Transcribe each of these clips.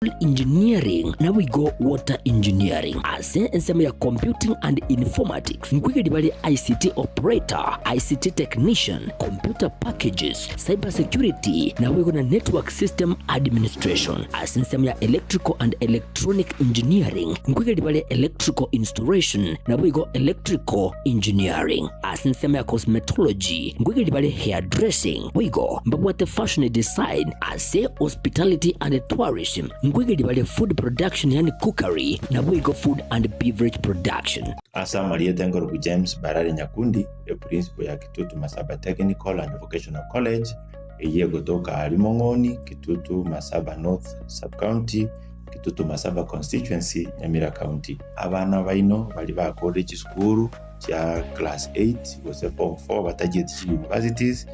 Engineering naboigo Water Engineering. Ase ensemo ya Computing and Informatics nkoigeria bare ICT Operator, ICT Technician, Computer Packages, Cyber Security naboigo na Network System Administration. Ase ensemo ya Electrical and Electronic Engineering nkoigeria bare Electrical Installation naboigo Electrical Engineering. Ase ensemo ya Cosmetology nkoigeria bare Hairdressing boigo mbabwate Fashion Design Ase Hospitality and Tourism nkoigeria bare Food Production yaani Cookery naboigo Food and Beverage Production. Ase amarieta enkorokwa James Barari Nyakundi, eprinciple ya Kitutu Masaba Technical and Vocational College, eyio egotoka aaria Mong'oni, Kitutu Masaba North Sub-County, Kitutu Masaba Constituency, Nyamira County. Abana baino baria bakorire chisukuru chia class eight gose form four batachieti chi universities,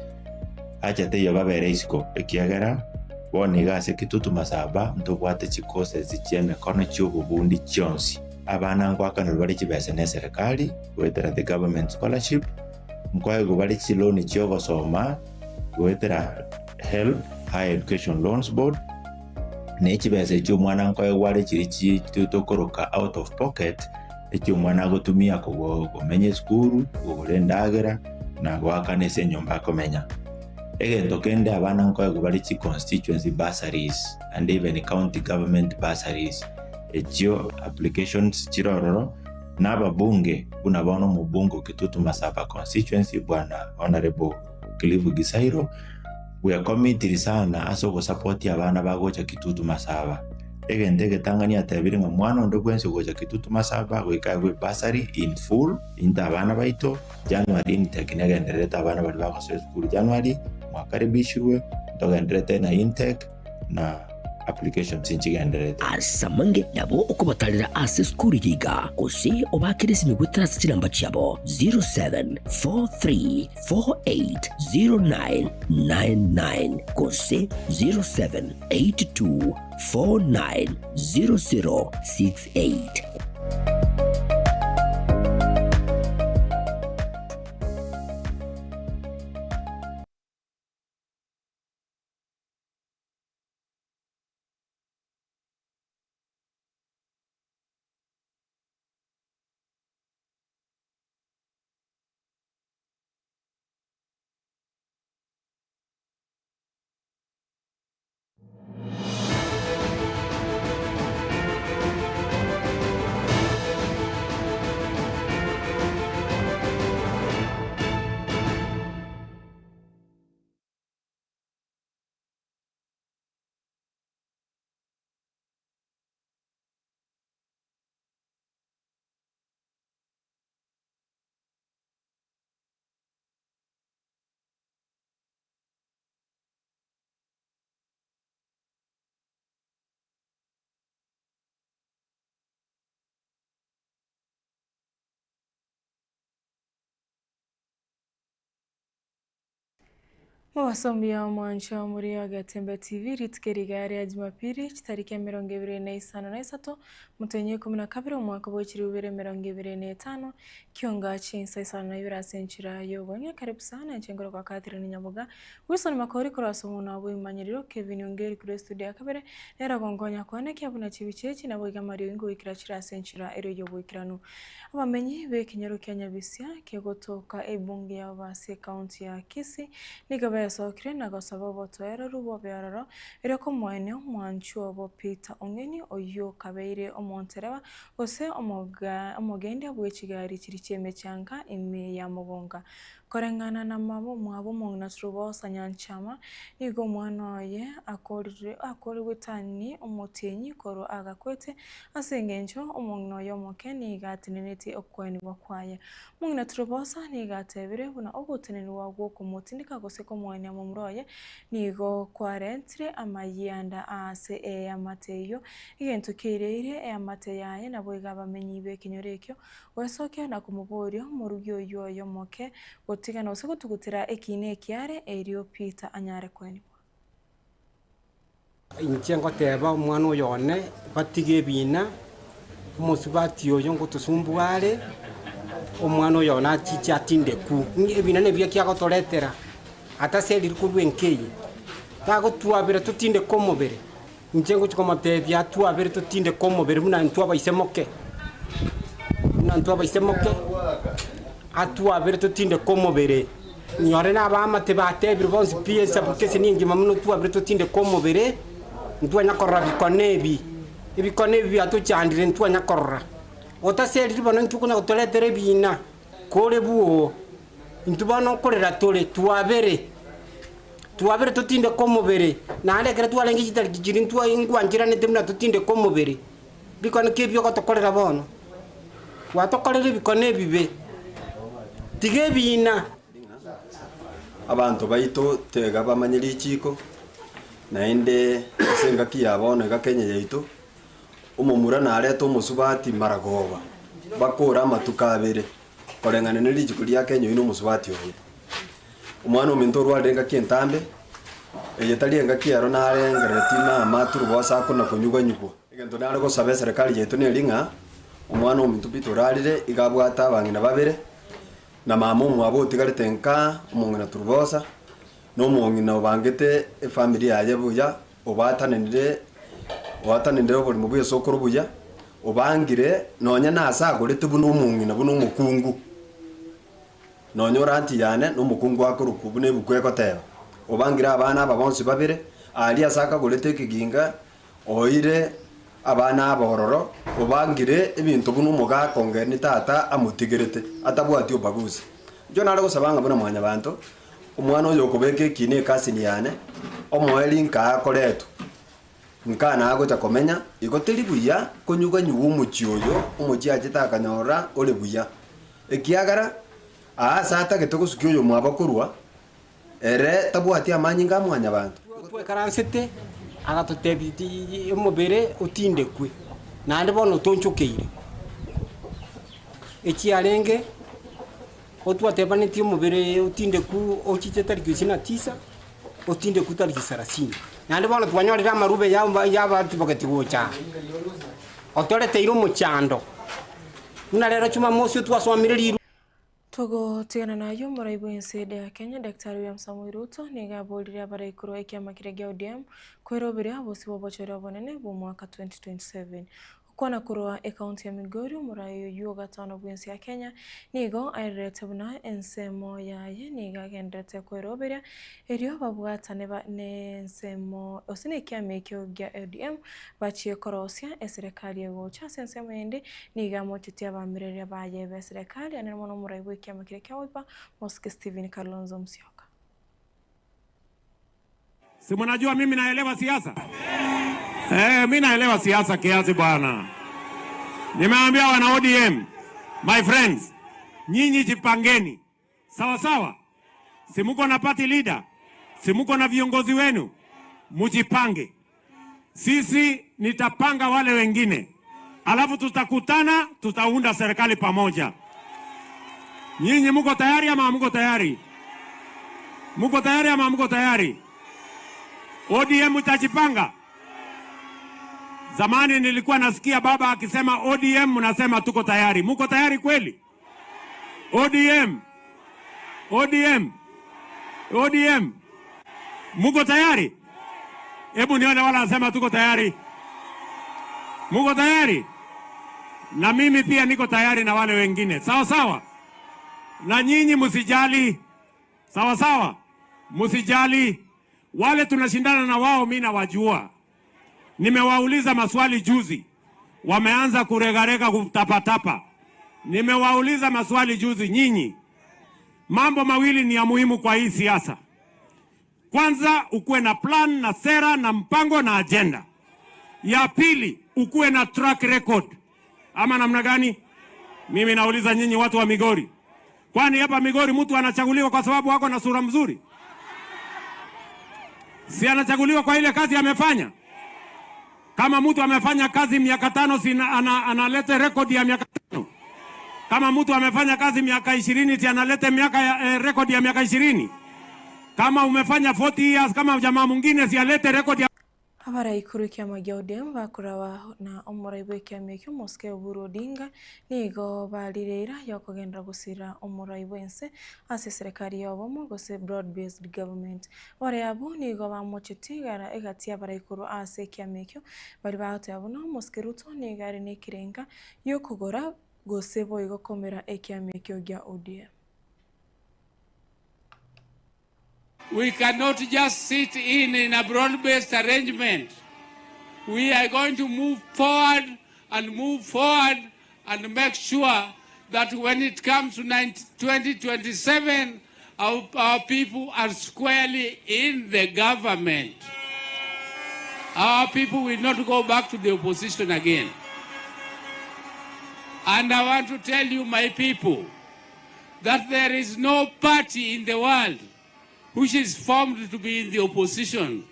Acha teiyo babere isiko, ekiagera bono iga ase Kitutu Masaba ntobwate chicourses chi'emekono chi'obobundi chionsi. Abana nkoakanerwa bare chibesa n'eserekari goetera the government scholarship, nkoegwa bare chiloan chi'ogosoma goetera HELB, Higher Education Loans Board, ne chibesa echio omwana nkoegwa are chiria chi tokoroka out of pocket, echio omwana agotumia komenya esukuru, kogora endagera, na goakana ase enyomba akomenya. Egento kende abana nkoegwa bare chi constituency bursaries and even county government bursaries, echio applications chire ororo, na ababunge buna bono omobunge o Kitutu Masaba constituency bwana Honourable Cliff Gisairo, bwekomitiri sana ase ogosapotia abana bagocha Kitutu Masaba. Egento egetang'ani atebire ng'a mwana onde bwensi ogocha Kitutu Masaba goika aegwe ebursary in full, intwe abana baito, January intake negendererete abana baria bagosoa esukuru January, mwakaribishirwe, ntogendererete na intake na applications nchigendererete. Ase amange nabo okobatarera ase esukuru eye iga, gose obaakere esimi goetera ase chinamba chiabo 0743 480999 gose 0782490068. Mobasomia omwancho muri Ogetembe TV rituko eri iga ria Jumapili chitariki 25 motenyi 12 omwaka bwe chilifu bibere emerongo ebere na etano kionga chinsa isano na ibere ase enchera y'obong'e karibu sana inche nkorokwa Catherine Nyaboga Wilson Makori korwa ase omonwa bw'emanyerero Kevin Ongeri korwa estudio ya kabere nere ogonkonya koenekia buna chibicha echi nabo iga amariogi ngoikera chire ase enchera ere y'oboikeranu. Abamenyi b'ekenyoro kia Nyabisia kegotoka ebunge yabo ase ekaunti ya Kisii nigo besokire na gosaba obotoereru bobe ororo erio komoenia omwanchwa obo Peter Ong'eni oyio okabeire omontereba gose omogendia bwe chigari chiria chi'emechanka ime ya Mogonga. Koreng'ana na mama omwabo omong'ina Trubosa Nyanchama, nigo omwana oye akorire akorigwe tani omotienyi korwa agakwete, ase engencho omong'ina oye omoke nigo atenenetie okoenigwa kwaye. Omong'ina Trubosa nigo atebire buna ogotenenigwa gw'okomotindeka gose komoenia momura oye nigo kwarentire amayianda aase eamate eyio, egento keireire eamate yaye naboigo abamenyi b'ekenyoro ekio Gwesokia na komoboria omorugi oyio oyomoke gotigana gose gotugutera ekiina ekiare, erio Peter anyare koenigwa. Inche ngoteba omwana oyo one, batige ebiina, omosubati oyo ngotosumbua are, omwana oyo one achiche atindeku. Ebiina nebio eki agotoretera, ataseriri korwa enka eye, tagotwabera totindeke omobere. Inche ngochia komotebia twabere totindeke omobere buna intwe abaisemoke, buna intwe abaisemoke, atwabere totindeke omobere. Nyore na abaamate batebire bonsi pi esabuki ase nengima buna twabere totindeke omobere, ntwanya korora bikone ebi, ebikone ebi biatochandire ntwanya korora. Otaseriri bono intwe konya gotoretera ebiina, kore bwoo, intwe bono nkorera tore, twabere. Twabere totindeke omobere, naende ekero twarenge chitariki chiria intwe nkwancheranete buna totindeke omobere, bikone ki ebi ogotokorera bono? Gwatokorire ebikone ebibe, tiga ebiina. Abanto baito tega bamanye richiiko, naende ase engaki ya bono iga Kenya yaito, omomura narete omosubati maragoba, bakore amatuko abere. Koreng'ana ne richiko ria Kenya oyio nomosubati oye. Omwana ominto orwarire engaki entambe, eye tari engaki ero narengereretie mama turubosa akona konyuganyugwa. Egento nare gosaba eserekari yaito neri ng'a, omwana ominto Peter orarire iga abwate abang'ina babere, na mama omwabo otigarete nka, omong'ina Turubosa, na omong'ina obangete efamiri yaye buya, Obatanenire, oatanenire oborimo bw'esokoro buya, obangire nonya nase agorete buna omong'ina, buna omokungu. Nonya ore anti yane, na omokungu akorokwa buna ebuku egoteba. Obangire abana aba bonsi babere, aria ase akagorete ekeginga, oire abana aba ororo, obangire ebinto buna omogaka ongeni tata amotigerete, atabwati obagusi. Inche nare gosaba ng'a buna mwanyabanto, Omwana oyo okobeka ekiina ekasini yane, omoerio nkaa akoretwa, nkaa nagocha komenya, igo teri buya konyuganyugwa omochie oyo, omochie achete akanyora ore buya. Ekiagera aa ase atagete gosukia oyomwabo korwa, ere tabwati amanyinga a mwanyabanto. Twekaransete, agatotebia ti omobere otindekwe, naende bono otonchokeire. Echiarenge. Otwatebanetie omobere otindeku ochiche tariki isini na tisa, otindeku tariki sarasini. Naende bono twanyorire amarube y'abatibogeti gocha aa, otoreteire omochando, buna rero Jumamosi otwasomire rirube. Togotigana nayio omorai bw'ense ya Kenya Daktari William Samoei Ruto nigo aborire abarai korwa ekiama keria gia ODM kweroberia bosio bw'obochori obonene bw'omwaka 2027. Gokwana korwa ekaunti ya Migori, omorai oyio o gatano bw'ense ya Kenya nigo aererete buna ensemo yaye nigo agendererete kweroberia erio babwatane nensemo gose nekiama ekio gia ODM bachie korosia eserekari egocha. Ase ensemo ende nigo amochetie abamireria baye b'eserekari ane mono omorai bw'ekiama keria kia Wiper Mosike Stephen Kalonzo Musyoka. Si mnajua mimi naelewa siasa? Eh, mimi naelewa siasa kiasi bwana. Nimeambia wana ODM, my friends, nyinyi jipangeni. Sawa sawa. Si muko na party leader? Si muko na viongozi wenu? Mujipange. Sisi nitapanga wale wengine. Alafu tutakutana, tutaunda serikali pamoja. Nyinyi muko tayari ama muko tayari? Muko tayari ama muko tayari? ODM itajipanga? Zamani nilikuwa nasikia baba akisema ODM, mnasema tuko tayari. Muko tayari kweli? ODM, ODM, ODM, muko tayari? Hebu nione wala anasema tuko tayari. Muko tayari? Na mimi pia niko tayari na wale wengine, sawa sawa. Na nyinyi msijali, sawa sawa, msijali. Wale tunashindana na wao, mimi nawajua. Nimewauliza maswali juzi, wameanza kuregarega kutapatapa. Nimewauliza maswali juzi, nyinyi, mambo mawili ni ya muhimu kwa hii siasa. Kwanza, ukuwe na plan na sera na mpango na agenda. Ya pili, ukuwe na track record, ama namna gani? Mimi nauliza nyinyi watu wa Migori, kwani hapa Migori mtu anachaguliwa kwa sababu wako na sura mzuri? Si anachaguliwa kwa ile kazi amefanya? Kama mtu amefanya kazi miaka tano, si analete rekodi ya miaka tano? Kama mtu amefanya kazi miaka 20, si analete rekodi ya miaka 20? Kama umefanya 40 years kama jamaa mwingine, si alete rekodi ya Abarai korwa ekiama gia ODM bakoraba na omorai bw'ekiama ekio Omosike Oburu Odinga nigo barire eira y'okogenderera gosira omorai bw'ense ase eserekari y'obomo gose Broad Based Government. Abarai abwo nigo bamochetie igara egati y'abarai korwa ase ekiama ekio baria bagoteba buna Omosike Ruto nigo are nekerenga gi'okogora gose boigo komera ekiama ekio gia ODM. We cannot just sit in in a broad-based arrangement. We are going to move forward and move forward and make sure that when it comes to 2027, our, our people are squarely in the government. Our people will not go back to the opposition again. And I want to tell you, my people, that there is no party in the world which is formed to be in the opposition.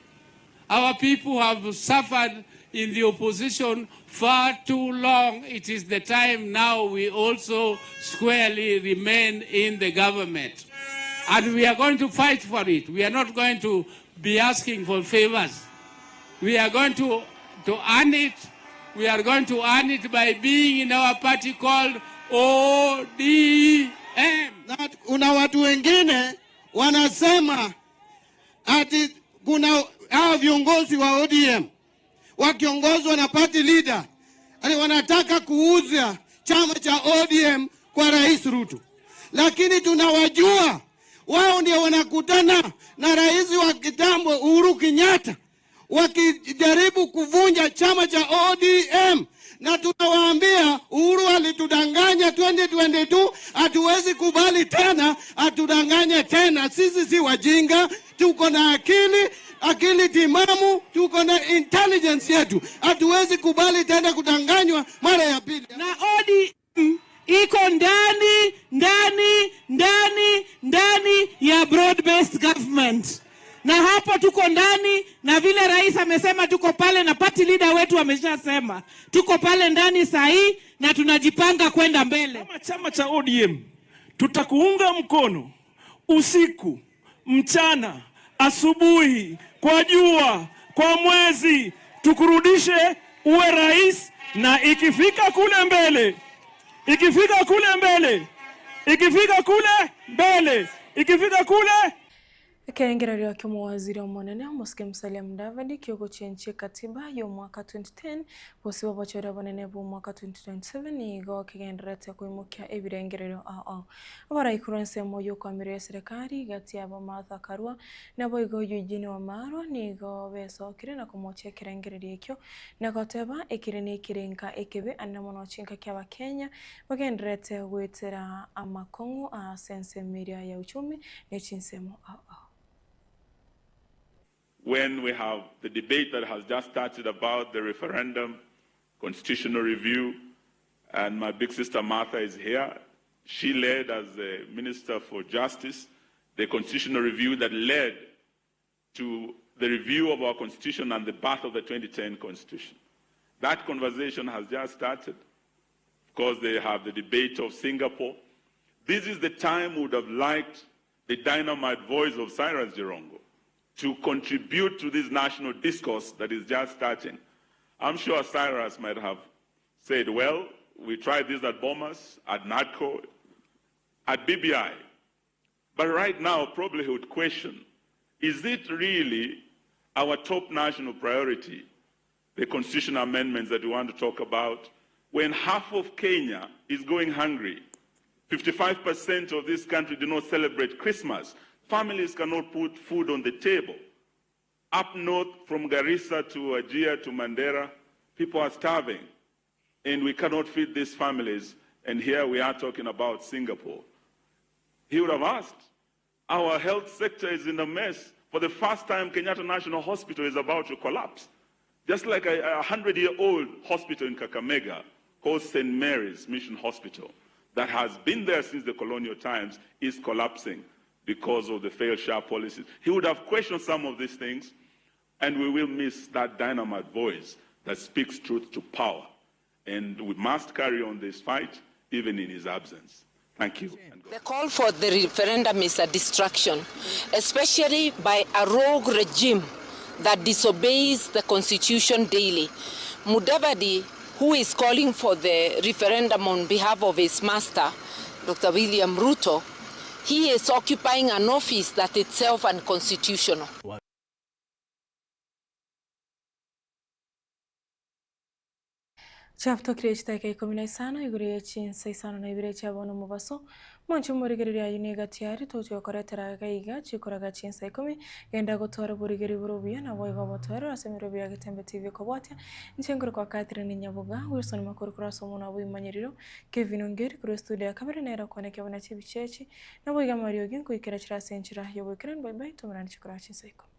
Our people have suffered in the opposition far too long. It is the time now we also squarely remain in the government. And we are going to fight for it. We are not going to be asking for favors. We are going to, to earn it. We are going to earn it by being in our party called ODM. Na kuna watu wengine wanasema ati kuna hao viongozi wa ODM wakiongozwa na party leader ati wanataka kuuza chama cha ODM kwa Rais Ruto, lakini tunawajua wao ndio wanakutana na rais wa kitambo Uhuru Kenyatta wakijaribu kuvunja chama cha ODM na tunawaambia Uhuru alitudanganya 2022, hatuwezi kubali tena atudanganye tena. Sisi si wajinga, tuko na akili, akili timamu, tuko na intelligence yetu. Hatuwezi kubali tena kudanganywa mara ya pili. Na ODM iko ndani ndani ndani ndani ya broad based government na hapo tuko ndani, na vile rais amesema tuko pale, na party leader wetu ameshasema tuko pale ndani saa hii na tunajipanga kwenda mbele. Kama chama cha ODM tutakuunga mkono usiku, mchana, asubuhi, kwa jua, kwa mwezi, tukurudishe uwe rais, na ikifika kule mbele, ikifika kule mbele, ikifika kule mbele, ikifika kule Ekerengererio ki'omowaziri omonene omosike Musalia Mudavadi ki'ogochenchia ekatiba y'omwaka 2010 bosio bw'obochori obonene bw'omwaka 2027 nigo kegendererete koimokia ebirengererio ao ao. Abarai korwa ensemo y'okoamiria eserekari gati yabo Martha Karua naboigo Eugene Wamalwa nigo besokire na komochia ekerengererio ekio na goteba ekere nekerenka ekebe ande mono chinkaki abakenya bagendererete goetera amakong'u ase ensemo eria ya uchumi ne chinsemo ao ao. When we have the debate that has just started about the referendum, constitutional review, and my big sister Martha is here. She led as the Minister for Justice the constitutional review that led to the review of our constitution and the birth of the 2010 constitution. That conversation has just started. Of course, they have the debate of Singapore. This is the time we would have liked the dynamite voice of Cyrus Jirongo to contribute to this national discourse that is just starting. I'm sure Cyrus might have said, well, we tried this at Bomas, at NADCO, at BBI. But right now, probably he would question, is it really our top national priority, the constitutional amendments that we want to talk about, when half of Kenya is going hungry? 55% of this country do not celebrate Christmas. Families cannot put food on the table. Up north, from Garissa to Wajir to Mandera, people are starving. And we cannot feed these families. And here we are talking about Singapore. He would have asked, our health sector is in a mess. For the first time, Kenyatta National Hospital is about to collapse. Just like a 100-year-old hospital in Kakamega called St. Mary's Mission Hospital that has been there since the colonial times is collapsing because of the failed SHA policies. He would have questioned some of these things, and we will miss that dynamite voice that speaks truth to power. And we must carry on this fight, even in his absence. Thank you. The call for the referendum is a distraction, especially by a rogue regime that disobeys the constitution daily. Mudavadi, who is calling for the referendum on behalf of his master, Dr. William Ruto, he is occupying an office that itself unconstitutional. Chiabutokire chidaeka ikomi na isano igoro ye chinsa isano na ibere chia bono omobaso, mwanche omorigereria ayio nigo tiari togochia gokoretera iga iga chikoraga chinsa ikomi, genda gotwara oborigereria bore obuya naboigo obotoereru ase emerobio ya Getembe TV ekobwatia, inche nkorokwa Catherine Nyaboga, Wilson Makori korwa ase omonwa bw'imanyeriro, Kevin Ongeri korwa estudio ya kabere nere okwaneka buna chibicha echi, naboigo amariogi nkoikera chire ase enchera y'oboikeranu bye bye tomerane chikoraga chinsa ikomi.